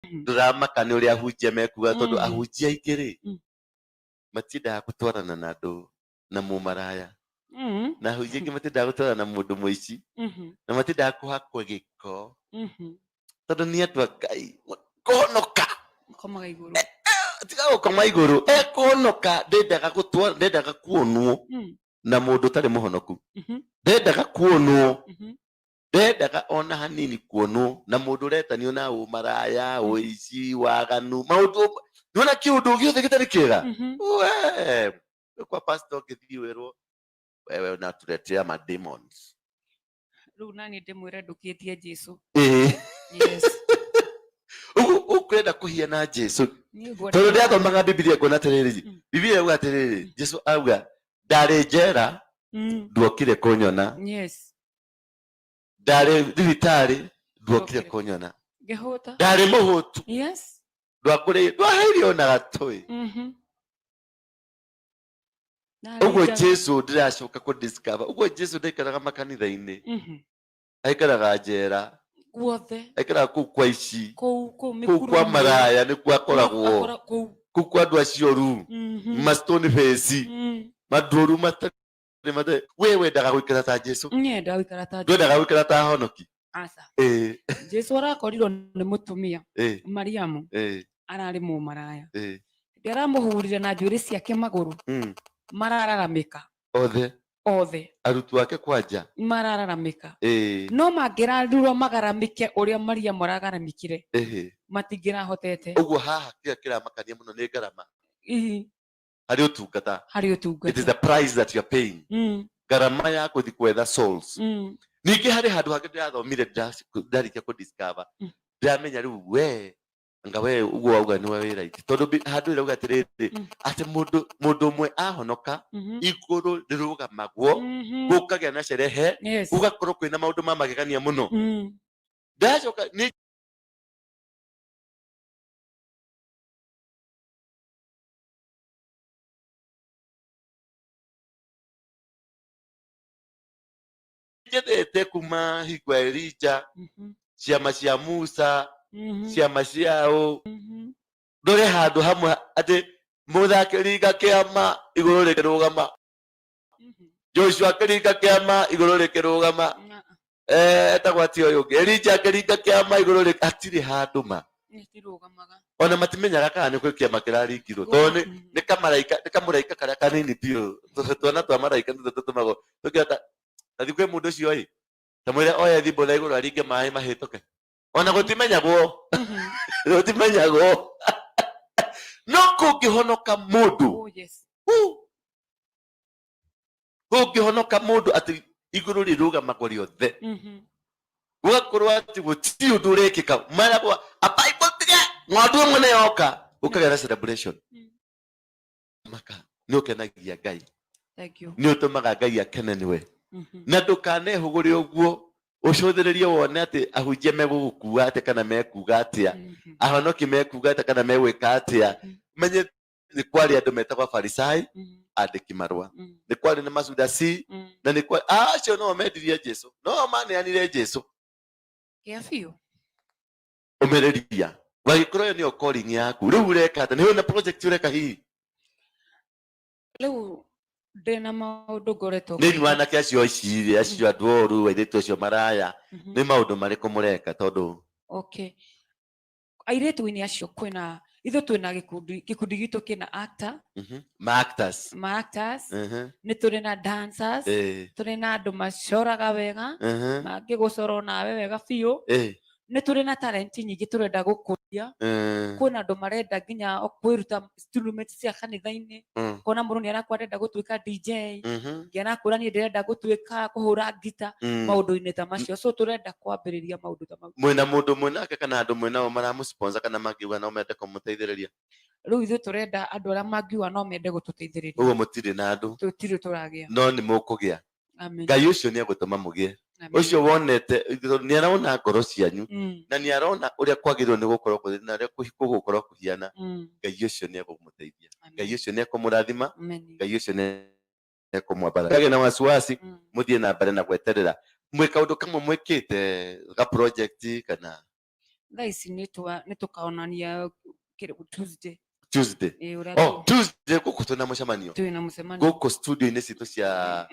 Ndũramaka nĩ ũrĩa ahunjia mekuga tondũ ahunjia aingĩ rĩ, matiendaga gũtwarana na andũ na mũmaraya, na ahunjia aingĩ matiendaga gũtwarana na mũndũ mũici, na matiendaga kũhakwo gĩko, tondũ nĩ andũ a Ngai kũhonoka. Komaga igũrũ. Tiga gũkoma igũrũ, ekũhonoka. Ndendaga gũtwara, ndendaga kuonwo na mũndũ ũtarĩ mũhonoku. Ndendaga kuonwo, ndendaga ona hanini kuonwo na mũndũ ũretanio na ũmaraya, ũici, waganu, maũndũ nĩwona kĩũndũ gĩothe gĩtarĩ kĩega. We kwa pastor ũngĩthiĩ wĩrwo wewe unatuletea ma demons. Rĩu nani ndĩmwĩre ndũkĩtie Jesu. Ĩĩ. Yes. Ũguo ũkwenda kũhiana Jesu. Niĩ ngwenda. Tondũ ndĩrathomaga Bibilia ngona atĩrĩrĩ, Bibilia yauga atĩrĩrĩ, Jesu auga ndarĩ njera, nduokire kũnyona. Ndarĩ thibitarĩ, nduokire kũnyona. Ngĩhũta. Ndarĩ mũhũtu, ndwakũrĩire, ndwaheire ona gatũĩ. Ndarĩ Ũguo njaga. Jesu ndĩracoka kũ discover ũguo Jesu ndaikaraga makanitha-inĩ, aikaraga njera. Guothe. Aikaraga kũu kwa ici. Kũu kũu. Kũu kwa mĩkuru-inĩ. Maraya nĩkuo akoragwo. Kũu. Kũu kwa andũ acio ru ma stone face, mandũru matarĩ matarĩ. We wendaga gũikara ta Jesu? Nyendaga gũikara ta. Ndwendaga gũikara ta honoki? Aca. Ĩĩ. Jesu arakorirwo nĩ mũtumia, Mariamu, ararĩ mũmaraya. Hĩndĩ aramũhurire na njuĩrĩ ciake magũrũ, marararamĩka. Othe. Othe. Arutwo ake kwanja. Marararamĩka. No mangĩrarirwo magaramĩke ũrĩa Mariamu aragaramĩkire, matingĩrahotete. Ũguo haha kĩrĩa kĩramakania mũno nĩ ngarama harĩ ũtungata. Harĩ It is ũtungata. The price that you are paying, ngarama ya gũthiĩ gwetha souls. Ningĩ harĩ handũ hangĩ ndĩrathomire, ndarĩkia kũ discover, ndĩramenya rĩu we anga we ũguo wauga nĩwe wĩ right, tondũ handũ ĩrauga atĩrĩrĩ, atĩ mũndũ ũmwe ahonoka, igũrũ rĩrũgamagwo, gũkagĩa na sherehe, gũgakorwo kwĩna maũndũ ma magegania mũno. Ndacoka nĩ njethete kuma hingo ya Elija, ciama cia Musa, ciama ciao, ndore handũ hamwe atĩ mũthakĩringa kĩama igũrũ rĩkĩrũgama, Joshua akĩringa kĩama igũrũ rĩkĩrũgama. Etagwo atĩ ũyũ ũngĩ Elija akĩringa kĩama igũrũ rĩ hatirĩ handũ ma. Gĩtirũgamaga. Ona matimenyaga kana nĩ kwĩ kĩama kĩraringirwo, tondũ nĩ kamaraika, nĩ kamũraika karĩa kanini biũ. Twana twa maraika nĩtwo tũtũmagwo tũkĩota tathi kwĩ mũndũ ũcio ĩ tamwĩre oye thimbo na igũrũ aringe maĩ mahĩtũke, ona gũtimenyagwo. Gũtimenyagwo, no kũngĩhonoka mũndũ, Oh, yes. Kũngĩhonoka mũndũ atĩ igũrũ rĩrũgamagwo rĩothe, gũgakorwo atĩ gũtirĩ ũndũ ũrekĩka, maragwo abaibũtige ng'ondu ĩmwe nĩ yoka, gũkagĩa na celebration. Maka nĩ ũkenagia Ngai. Thank you. Nĩ ũtũmaga Ngai akene nĩwe. Na ndũkanehũgũre ũguo ũcũthĩrĩrie wone atĩ ahunjia megũgũkua atĩa kana mekuga atĩa, ahonoki mekuga atĩa kana megwĩka atĩa. Menye nĩ kwarĩ andũ metagwo Afarisai, andĩki marũa, nĩ kwarĩ na Masudasi, na nĩ kwarĩ acio no mendirie Jesu, no maneanire Jesu. Kĩa biũ. Ũmĩrĩria wagĩkorwo ĩyo nĩyo calling yaku. Rĩu ũreka atĩa? Nĩ na project ũreka hihi? Rĩu ndĩna maũndũ ngoretwo Nĩ inyuĩ ngĩka. Anake acio icirĩ acio andũ oru, airĩtu acio maraya, nĩ maũndũ marĩkũ mũreka tondũ? Okay, airĩtu-inĩ acio kwĩna ithuĩ twĩna gĩkundi gitũ kĩna actor. Ma actors. Ma actors. Nĩ tũrĩ na dancers, tũrĩ na andũ macoraga wega, mangĩgũcora nawe wega biũ. Nĩ tũrĩ na talent nyingĩ tũrenda gũkũria. Kwĩna andũ marenda nginya o kwĩruta instruments cia kanitha-inĩ. Kona mũndũ nĩ arakwa arenda gũtuĩka DJ, ũngĩ arakwĩra niĩ ndĩrenda gũtuĩka kũhũra ngita, maũndũ-inĩ ta macio. So tũrenda kwambĩrĩria maũndũ ta mau. Mwĩna mũndũ mwĩnake kana andũ mwĩnao maramũsponsor kana mangiuga no mende kũmũteithĩrĩria? Rĩu ithuĩ tũrenda andũ arĩa mangiuga no mende gũtũteithĩrĩria. Ũguo mũtirĩ na andũ? Tũtirĩ tũragĩa. No nĩ mũkũgĩa. Amen. Ngai ũcio nĩ egũtũma mũgĩe. Amen. Ũcio wonete nĩ arona ngoro cianyu, na nĩ arona ũrĩa kwagĩrĩirwo nĩ gũkorwo kũrĩ na ũrĩa gũgũkorwo kũhiana. Ngai ũcio nĩ egũmũteithia. Amen. Ngai ũcio nĩ ekũmũrathima. Amen. Ngai ũcio nĩ ekũmwambara kagĩa na wasiwasi. Mũthiĩ na mbere na gweterera mwĩ kaũndũ kamwe mwĩkĩte ga project kana? Thaa ici nĩ tũkaonania Tuesday. Tuesday. Ĩ, ũrĩa Oh, Tuesday gũkũ twĩna mũcemanio. Twĩna mũcemanio. Gũkũ studio-inĩ citũ cia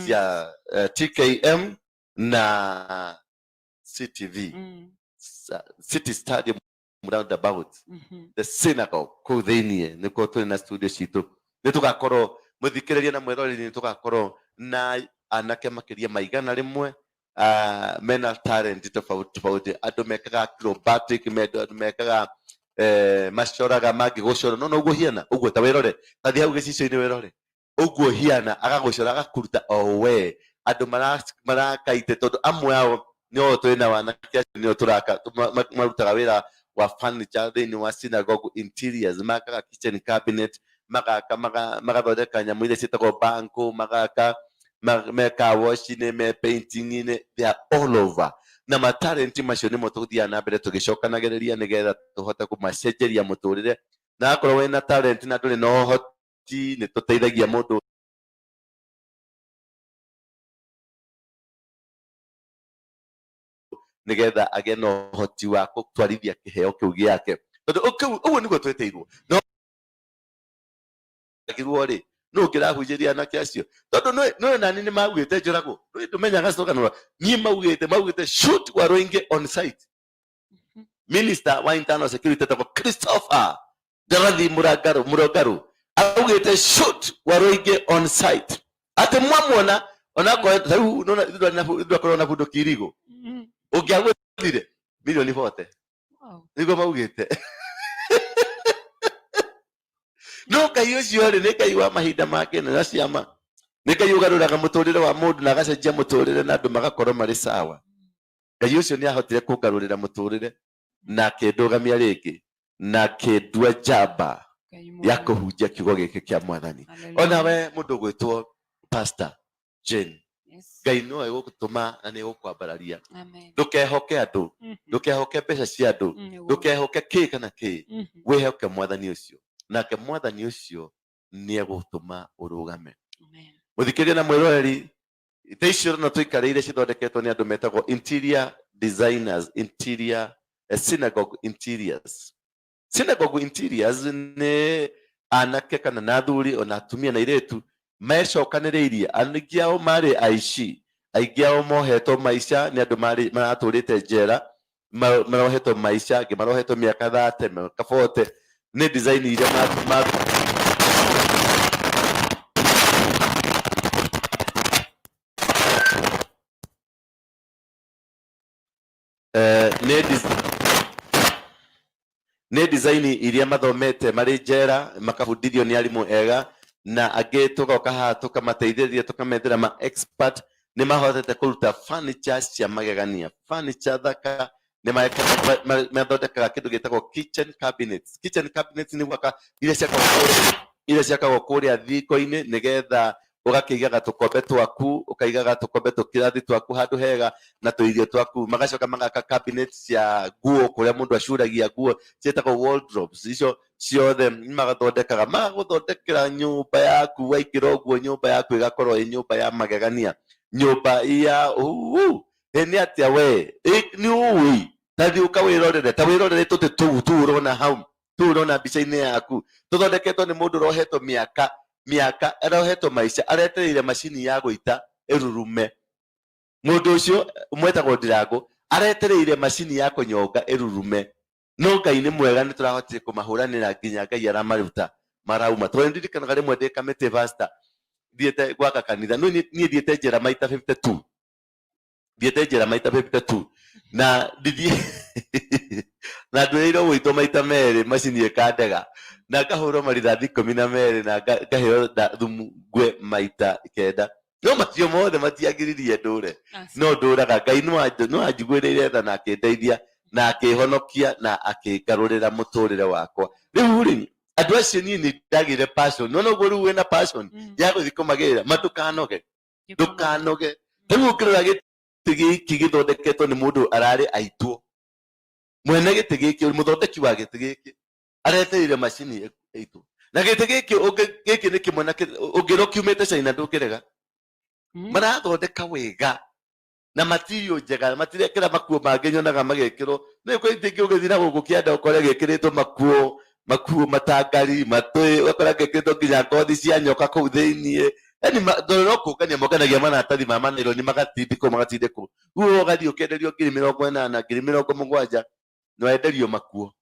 cia TKM na CTV. City Stadium roundabout. The synagogue kũu thĩiniĩ nĩkuo tũrĩ na studio citũ. Nĩ tũgakorwo mũthikĩrĩria na mwĩroreri, nĩ tũgakorwo na anake makĩria ma 100, mena talent tofauti tofauti. Andũ mekaga acrobatic, andũ mekaga, macoraga, mangĩgũcora no noguo hiana ũguo, ta wĩrore, ta thiĩ hau gĩcicio-inĩ wĩrore ũguo hiana, agagũcora agakũruta o we. Andũ marakaite tondũ amwe ao nĩo twĩ na wanake acio nĩo tũraka, marutaga wĩra wa furniture thĩinĩ wa synagogue interiors, makaga kitchen cabinet, magaka, magathondeka nyamũ iria ciĩtagwo banko, magaka, me car wash-inĩ, me painting-inĩ, they are all over. Na matalenti macio nĩmo tũthiaga na mbere tũgĩcokanagĩrĩria nĩgetha tũhote kũmacenjeria mũtũrĩre. Na akorwo wĩna talent na ndũrĩ na ũhoti, nĩ tũteithagia mũndũ nĩgetha agĩe na ũhoti wa gũtwarithia kĩheo kĩu gĩake, tondũ ũguo nĩguo twĩtĩirwo. No agirwo rĩ, nũ ũngĩrahunjĩria anake acio? Tondũ nĩ nani nĩ maugĩte njũragwo, nĩ ndũmenyaga cũganũra. Niĩ maugĩte shoot Waruinge on site. Minister wa internal security etagwo Christopher Ndarathi Mũrangarũ Mũrongarũ augĩte shoot Waruinge on site, atĩ mwamuona onakorwo rĩu nĩwona ndwakorwo na bunduki irigũ ũngĩagũthire milioni 40. Nĩguo maugĩte. No Ngai ũcio rĩ, nĩ Ngai wa mahinda make na ciama, nĩ Ngai ũgarũraga mũtũrĩre wa mũndũ na agacenjia mũtũrĩre na andũ magakorwo marĩ sawa. Ngai ũcio nĩ ahotire kũngarũrĩra mũtũrĩre na akĩndũgamia rĩngĩ na akĩndua njamba ya kũhunjia kiugo gĩkĩ kĩa Mwathani. Ona we mũndũ ũgwĩtwo Pastor Jane, Ngai no egũgũtũma na nĩ egũkwambararia. Ndũkehoke andũ, ndũkehoke mbeca cia andũ, ndũkehoke kĩ kana kĩ, wĩhoke Mwathani ũcio, nake Mwathani ũcio nĩ egũtũma ũrũgame. Mũthikĩrĩria na mwĩroreri, itĩ icio no tũikarĩire cithondeketwo nĩ andũ metagwo interior designers, interior, synagogue interiors. Synagogue interiors nĩ anake kana na athuri ona atumia na airĩtu mecokanĩrĩirie. Aingĩ ao marĩ aici, aingĩ ao mohetwo maica nĩ andũ marĩ maratũrĩte njera, marohetwo maica, angĩ marohetwo mĩaka 30, mĩaka 40, nĩ design iria ma nĩ design iria mathomete marĩ njera, makabundithio nĩ arimũ ega, na angĩ tũgoka haha tũkamateithĩrĩria, tũkamethera ma expert. Nĩ mahotete kũruta furniture cia magegania, furniture thaka. Nĩ mathondekaga kĩndũ gĩtagwo kitchen cabinets. Kitchen cabinets nĩ gwaka iria ciakagwo kũrĩa thiko-inĩ, nĩgetha ũgakĩigaga tũkombe twaku, ũkaigaga tũkombe tũkirathi twaku handũ hega na tũirio twaku. Magacoka magaka cabinet cia nguo, kũrĩa mũndũ acuragia nguo, ciĩtagwo wardrobes. Icio ciothe magathondekaga, magagũthondekera nyũmba yaku. Waingĩra ũguo, nyũmba yaku ĩgakorwo ĩ nyũmba ya magegania, nyũmba ya ĩ nĩ atĩa we. Nĩ ũĩ, ta thiĩ ũkawĩrorere, ta wĩrorere tũtĩ tũu tũu ũrona hau, tũu ũrona mbica-inĩ yaku, tũthondeketwo nĩ mũndũ ũrohetwo mĩaka mĩaka, arohetwo maica, aretereire macini ya gũita ĩrurume. Mũndũ ũcio mwetagwo Ndirango, aretereire macini ya kũnyonga ĩrurume. No Ngai nĩ mwega, nĩ tũrahotire kũmahũranĩra nginya Ngai aramaruta marauma. Tondũ ndirikanaga rĩmwe ndĩ kamĩtĩ pastor, thiĩte gwaka kanitha. No niĩ thiĩte njera maita 52, thiĩte njera maita 52, na ndithiĩ na ndwĩrĩirwo gũitwo maita merĩ macini ĩkandega, na ngahũrwo marithathi 12, na ngaheo thumu ngwe maita 9. No macio mothe matiagiririe ndũre. No ndũraga. Ngai no anjiguĩrĩire tha na akĩndeithia na akĩhonokia na akĩngarũrĩra mũtũrĩre wakwa. Rĩu rĩ, andũ acio niĩ nĩ ndagĩire passion. No noguo rĩu wĩna passion ya gũthiĩ kũmagĩrĩra ma. Ndũkanoge, ndũkanoge. Rĩu ũngĩrora gĩtĩ gĩkĩ gĩthondeketwo nĩ mũndũ ararĩ aitwo. Mwene gĩtĩ gĩkĩ, mũthondeki wa gĩtĩ gĩkĩ, aretereire macini ĩitwo. Na gĩtĩ gĩkĩ gĩkĩ nĩ kĩmwe na ũngĩrwo kiumĩte China, ndũngĩrega. Marathondeka wega na material njega, matirekĩra makuo mangĩ nyonaga magĩkĩrwo. Nĩ kwĩ itĩ ingĩ ũgĩthiĩ na gũkũ kĩanda ũkore gĩkĩrĩtwo makuo makuo matangari matũĩ, ũgakora gĩkĩrĩtwo nginya ngothi cia nyoka kũu thĩiniĩ. Yani ndore no kũngania monganagia maratathi ma manaironi magatindĩkwo magatindĩkwo, rĩu wewe ũgathiĩ ũkenderio 80,000, 70,000, na wenderio makuo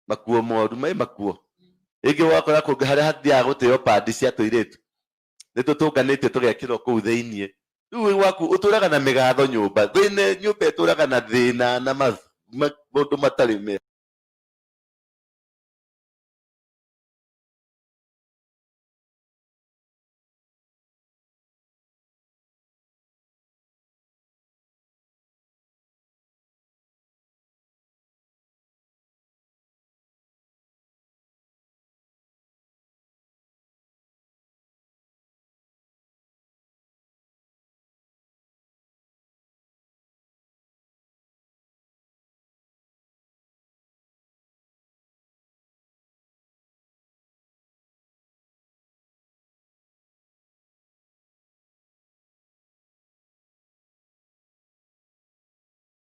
makuo moru mai makuo. Rĩngĩ wakora kũngĩ harĩa hathiaga gũteo pandi cia tũirĩtu nĩ tũtũnganĩtio tũgekĩrwo kũu thĩiniĩ. Rĩu wĩ gwaku ũtũraga na mĩgatho nyũmba thĩinĩ, nyũmba ĩtũraga na thĩna na maũndũ matarĩ mega.